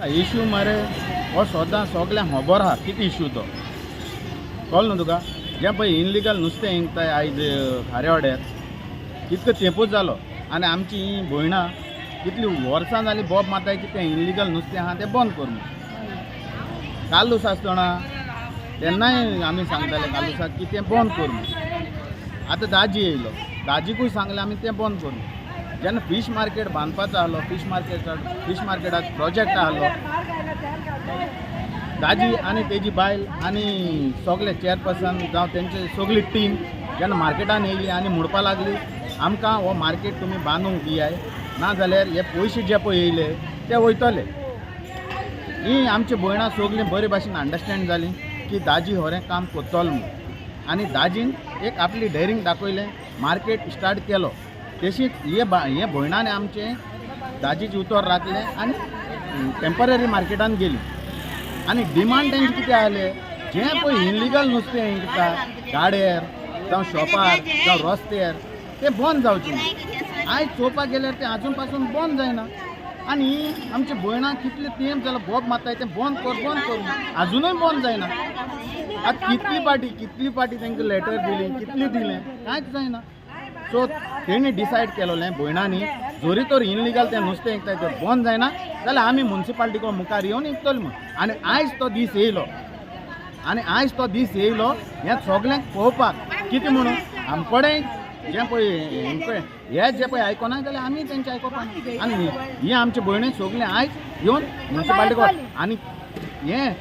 Issue मरे हो सदां सगळ्यांक खबर आहा कितें इशू तो कळ्ळो न्हू तुका. जें पळय इनलिगल नुस्तें विकताय आयज खारेवाड्यार कितको तेंपूच जालो आनी आमची ही भयणां कितली वर्सां जालीं बोब मारताय की तें इनलिगल नुस्तें आहा तें बंद कर म्हूण. कालूस आसतना तेन्नाय आमी सांगताले कालुसाक की तें बंद कर म्हूण. आतां दाजी येयलो, दाजीकूय सांगलें आमी तें बंद कर म्हूण. जेन्ना फीश मार्केट बांदपाचो आहलो, फीश मार्केटाक प्रोजेक्ट आहलो, दाजी आनी तेजी बायल आनी सगळे चेअरपर्सन जावं तेंचे सगळी टीम जेन्ना मार्केटान येयली आनी म्हणपा लागली आमकां हो मार्केट तुमी बांदूंक दियाय, ना जाल्यार हे पयशे जे पळय येयले ते वयतले. ही आमची भयणां सगळीं बरे भाशेन अंडरस्टँड जालीं की दाजी होरें काम करतलो म्हूण. आनी दाजीन एक आपली डेरींग दाखयलें, मार्केट स्टार्ट केलो. तशीच हे भयणांनी आमचें दाजीचें उतर राखलें आनी टेंपररी मार्केटान गेली. आनी डिमांड तेंचे कितें आहलें, जें पळय इनलिगल नुस्तें विकता गाड्यार जावं शॉपार जावं रस्त्यार तें बंद जावचें. आयज चोवपाक गेल्यार तें आजून पासून बंद जायना. आनी आमची भयणां कितले तेंप जालो बोब मारताय तें बंद कर बंद कर, आजुनूय बंद जायना. आतां कितली पार्टी तांकां लेटर दिली, कितली दिलें, कांयच जायना. सो तेणी डिसायड केलोलें भयणांनी जरी तर इनलिगल तें नुस्तें विकताय तें बंद जायना जाल्यार आमी मुन्सिपाल्टी मुखार येवन विकतले म्हूण. आनी आयज तो दीस येयलो, आनी आयज तो दीस येयलो हें सगळ्यांक पळोवपाक कितें म्हणून आमकडे जें पळय हे जे पळय आयकना जाल्यार आमी तेंचें आयकोपाक. आनी ही आमचे भयणी सगळीं आयज येवन मुन्सिपाल्टी. आनी हें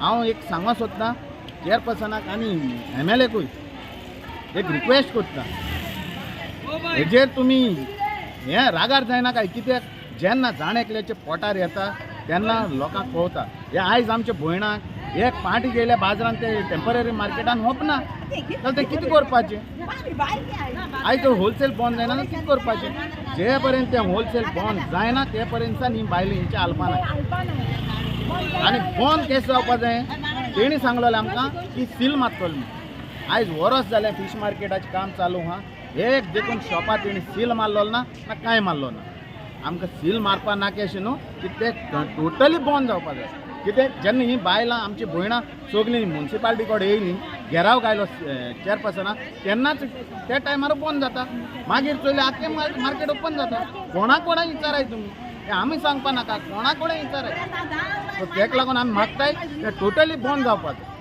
हांव एक सांगूंक सोदतां चेअरपर्सनाक आनी एमएलएकूय एक रिक्वेस्ट करता, हेजेर तुमी हें रागार जायना काय कित्याक जेन्ना जाण एकल्याच्या पोटार येता तेन्ना लोकांक पळोवता. हे आयज आमच्या भयणांक एक पार्टी गेल्या बाजारान ते टेंपररी मार्केटान होपना जाल्यार तें कितें करपाचें? आयज जर होलसेल बंद जायना जाल्यार कितें करपाचें? जे पर्यंत तें होलसेल बंद जायना ते पर्यंत ही बायलो हिंचे हालपाना. आनी बंद केस जावपा जाय तेणी सांगलेलें आमकां की सील मारतलो म्हूण. आयज वरस जालें फीश मार्केटाचें काम चालू आहा, एक देखून शॉपार तेणी सील मारलो ना ना कांय मारलो ना. आमकां सील मारपा नाका अशें न्हू की ते टोटली बंद जावपा जाय. कितें जेन्ना ही बायलां आमची भयणां सगळीं मुन्सिपाल्टी कडेन येयलीं, घेराव घायलो चेअरपर्सनाक, तेन्नाच त्या टायमार बंद जाता. मागीर चोयलें आख्खें मार्केट ओपन जाता. कोणा कोणाक विचाराय तुमी, हें आमी सांगपा नाका, कोणा कोणाक विचाराय. सो तेका लागून आमी मागताय तें टोटली बंद जावपाचें.